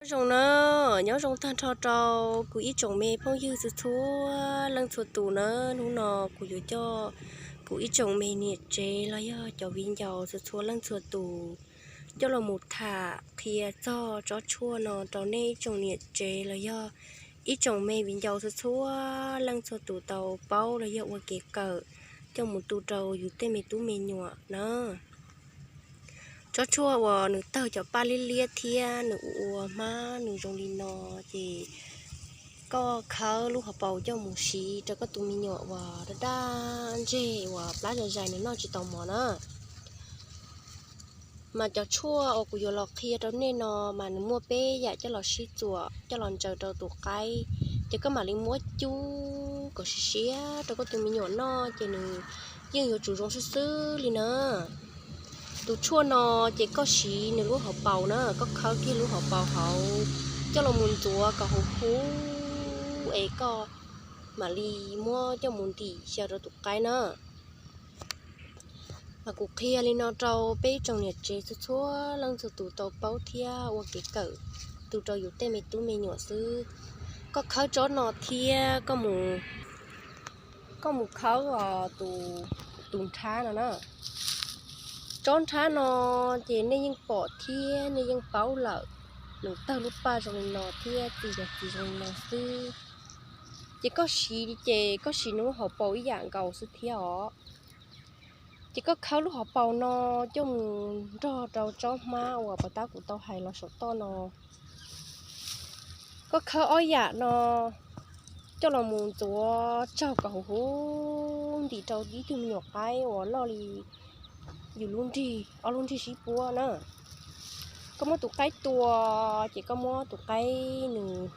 Zoo na, nyob zoo tag nrho rau kuv ib tsoom me phooj ywg txhua txhua leej txhua tus na. Hnub no kuv yuav coj kuv ib tsoom me niam tsev los yog cov viv ncaus txhua txhua leej txhua tus coj los mus tham qhia txog tsob tshuaj no rau nej ib tsoom niam tsev los yog ib tsoom me viv ncaus txhua txhua leej txhua tus tau paub los yog ua kev kawm coj mus tu rau yus tej me tub me nyuam na. Tsob tshuaj uas nws tawg cov paj liab liab thiab nws ua ua hmab nws zoo li no, ces koj khawb lub hauv paus coj mus siv rau koj tus me nyuam uas daj daj ntseg uas plab zais zais nws noj tsis tau mov na. Mas cov tshuaj uas kuv yuav los qhia rau nej no mas nws muaj peb yam coj los sib txuas coj los ntsaws rau tus qaib, ces koj mam li muab cub kom siav siav rau koj tus me nyuam noj ces nws yeej yuav tsum zoo xwb xwb li na. Tus tshuaj no ces koj siv nws lub hauv paus na, koj khawb kiag lub hauv paus hauv coj los mus ntxuav kom huv huv es koj mam li muab coj mus ntim xyaw rau tus qaib na. Mas kuv qhia li no rau peb ib tsoom niam tsev txhua txhua leej txhua tus tau paub thiab ua kev kawm tu rau yus tej me tub me nyuam xwb. Koj khawb tsob no thiab koj mus khawb tus nrhab no na. Tsob nrhab no ces nej yeej pom thiab nej yeej paub lawm, nws tawg lub paj zoo li no thiab txi yog txi zoo li no xwb. Ces koj siv ces koj siv nws lub hauv paus ib yam nkaus xwb thiab os. Ces koj khawb lub hauv paus no coj mus nrog rau tsob hmab uas puas tab kuv tau hais los saum toj no. Koj khawb ob yam no coj los mus ntxuav tsaug kom huv huv ntim rau ib tug me nyuam qaib uas loj li yus lub nrig, ob lub nrig sib puab na. Koj muab tus qaib tua, ces koj muab tus qaib nws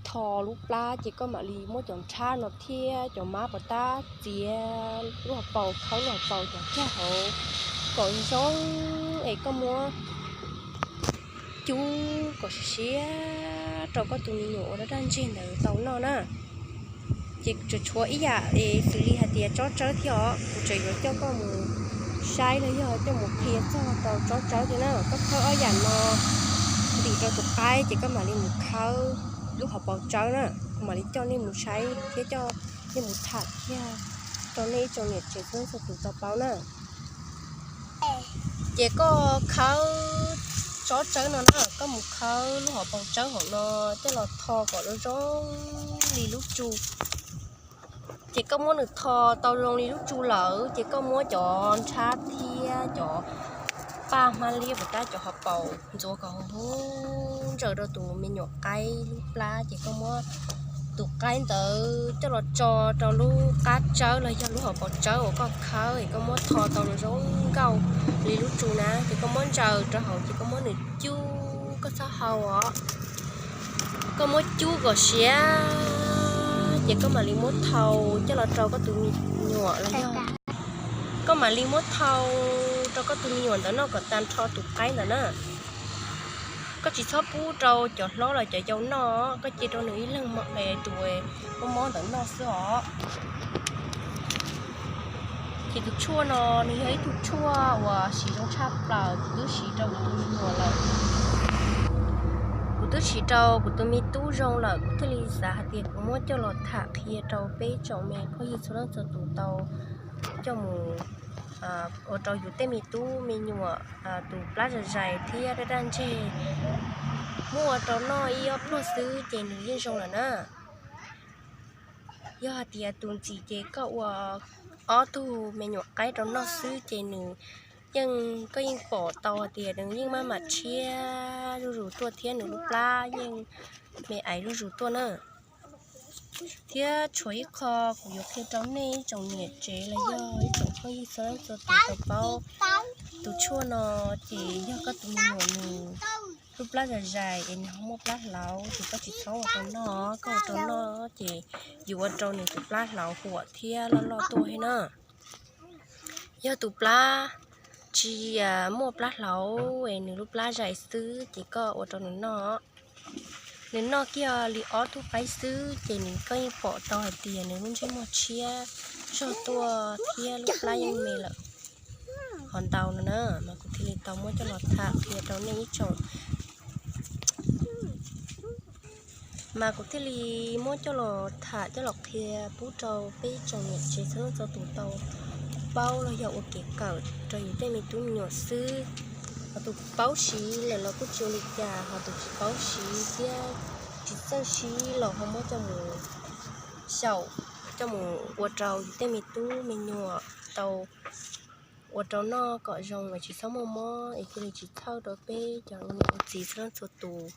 tho lub plab, ces koj mam li muab cov nrhab no thiab cov mab puas tab txiav lub hauv paus, khawb lub hauv paus cov cag hauv kom zoo es koj muab cub kom siav siav rau koj tus me nyuam ua daj daj ntseg ntawd tau noj na. Ces tseem tshuav ib yam es xws li hais tias tsob tsawb thiab os, kuv tseem yuav coj koj mus saib los yog coj mus qhia txog rau tsob tsawb thiab na. Koj khawb ob yam no ntim rau tus qaib ces koj mam li mus khawb lub hauv paus tsawb na. Kuv mam li coj nej mus saib thiab coj nej mus tham kiag rau nej ib tsoom niam tsev txhua tus tau paub na. Ces koj khawb tsob tsawb no na, koj mus khawb lub hauv paus tsawb hauv no coj los tho kom zoo zoo li lub tsu. Ces koj muab nws tho tau zoo li lub tsu lawm, ces koj muab cov nrhab thiab cov paj hmab liab puas tab cov hauv paus ntxuav kom huv huv ntsaws rau tus me nyuam qaib lub plab, ces koj muab tus qaib ntawd coj los tso rau lub qab tsawb los yog lub hauv paus tsawb uas koj khawb, es koj muab tho tau zoo zoo nkauj li lub tsu na, ces koj muab ntsaws rau hauv, ces koj muab nws cub, koj txhob hau os. Koj muab cub kom siav, ces koj mam li muab thau coj los rau koj tus me nyuam los yog koj mam li muab thau rau koj tus me nyuam ntawd noj kom tag nrho tus qaib ntawd na. Koj tsis txhob pub rau cov hlob los cov yau noj, koj cia rau nws ib leeg tus mob mob ntawd noj xwb os. Ces tus tshuaj no nws yog ib tug tshuaj uas siv zoo tshaj plaws, kuv twb siv rau kuv tus me nyuam lawm. Kuv twb siv rau kuv tus me tub zoo lawm, kuv thiaj li xav hais tias kuv muab coj los tham qhia rau peb tsoom me phooj ywg txhua leej txhua tus tau coj mus ua rau yus tej me tub me nyuam tus plab zais zais thiab daj daj ntseg. Muab ua rau noj ib ob pluag xwb ces nws yeej zoo lawm na. Yog hais tias tus ntxim ces koj ua ob tug me nyuam qaib rau noj xwb ces nws yeej, koj yeej pom tau hais tias nws yeej maj mam tshiab zuj zus tuaj thiab nws lub plab yeej me aiv zuj zus tuaj na. Thiab tshuav ib qho kuv yuav qhia rau nej ib tsoom niam tsev los yog ib tsoom phooj ywg txhua leej txhua tus tau paub. Tus tshuaj no ces yog koj tus me nyuam nws lub plab zais zais es nws ho muaj plab hlauv ces koj tsis txhob ua rau noj, koj ua rau noj ces yus ua rau nws tus plab hlauv huam thiab loj loj tuaj thiab na. Yog tus plab tsis muaj plab hlauv es nws lub plab zais xwb ces koj ua rau nws noj. Nws noj kiag li ob tug qaib xwb ces nws, koj yeej pom tau hais tias nws lub ntsej muag tshiab zog tuaj thiab lub plab yeej me lawm. Qhov ntau no na mas kuv thiaj li tau muab coj los tham qhia rau nej ib tsoom Mas kuv thiaj li muab coj los tham coj los qhia pub rau peb tsoom niam tsev txhua leej txhua tus tau paub los yog ua kev kawm rau yus tej me tub me nyuam xwb. Ho tus paub siv lawm los kuj tsis ua li cas, ho tus tsis paub siv thiab tsis txawj siv los ho muab coj mus xyaum, coj mus ua rau yus tej me tub me nyuam tau ua rau noj kom zoo es tsis txhob muaj mob es thiaj li tsis txhawj rau peb cov ua niam ua txiv txhua leej txhua tus.